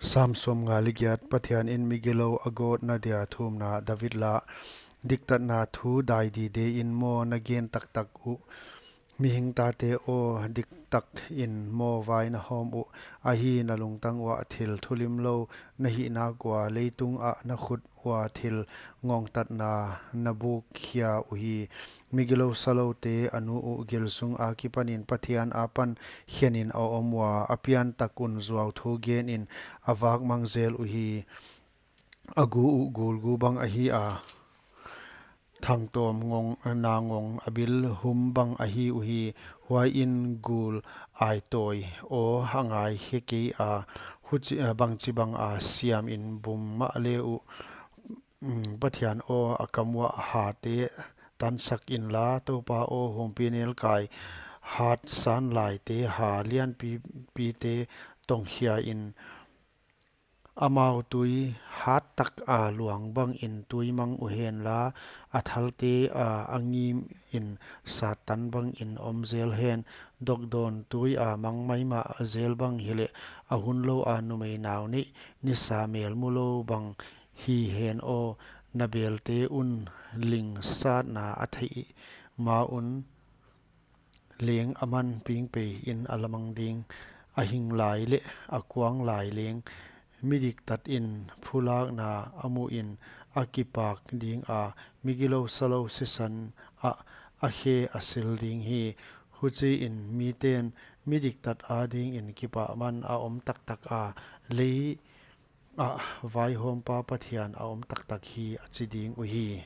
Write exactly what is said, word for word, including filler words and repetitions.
Sam sawmnga leh giat. Pathian in migilou a gawtna dia thumna. David la. Diktatna thu dai dide in maw na gen taktak uh? Mihing tate aw, diktak in maw vai na hawm uh? Ahi, na lungtang uah thil thulimlou na hihna kua, leitung ah na khut ua thil ngongtatna na buk khia uhi. Migilou saloute a nu uh gil sung akipanin Pathian apan khenin a om ua, a piantak un zuauthu genin a vakmang zel uhi. A gu uh gul gu bang ahi a, thangtawm ngong, na ngong a bil hum bang ahi uhi. Huai in gul aitawi aw a ngai khe kei a, huchi, a, bangchibang a siam in bum mah le uh. Mm, Pathian aw, a kam uah hate tansak inla, Toupa aw, humpinelkai hat san laite ha lianpipite tongkhia in. Amau tui hat tak a luang bangin tui mang uhenla, a thalte a, a ngim in sat tan bangin om zel hen. Dok dawn tui a mang maimah zel bang hileh, a hun lou a numei nau neih nisa mel mulou bang hi hen aw. Na belte un ling satna a theih ma un leng aman pingpei in a lamang ding. A hing lai leh a kuang lai leng mi diktat in phulakna a muh in a kipak ding a, migilou salou sisan ah a khe a sil ding hi. Huchiin miten mi diktat adingin kipahman a om taktak a, lei ah vaihawmpa Pathian a om taktak hi, a chi ding uhi.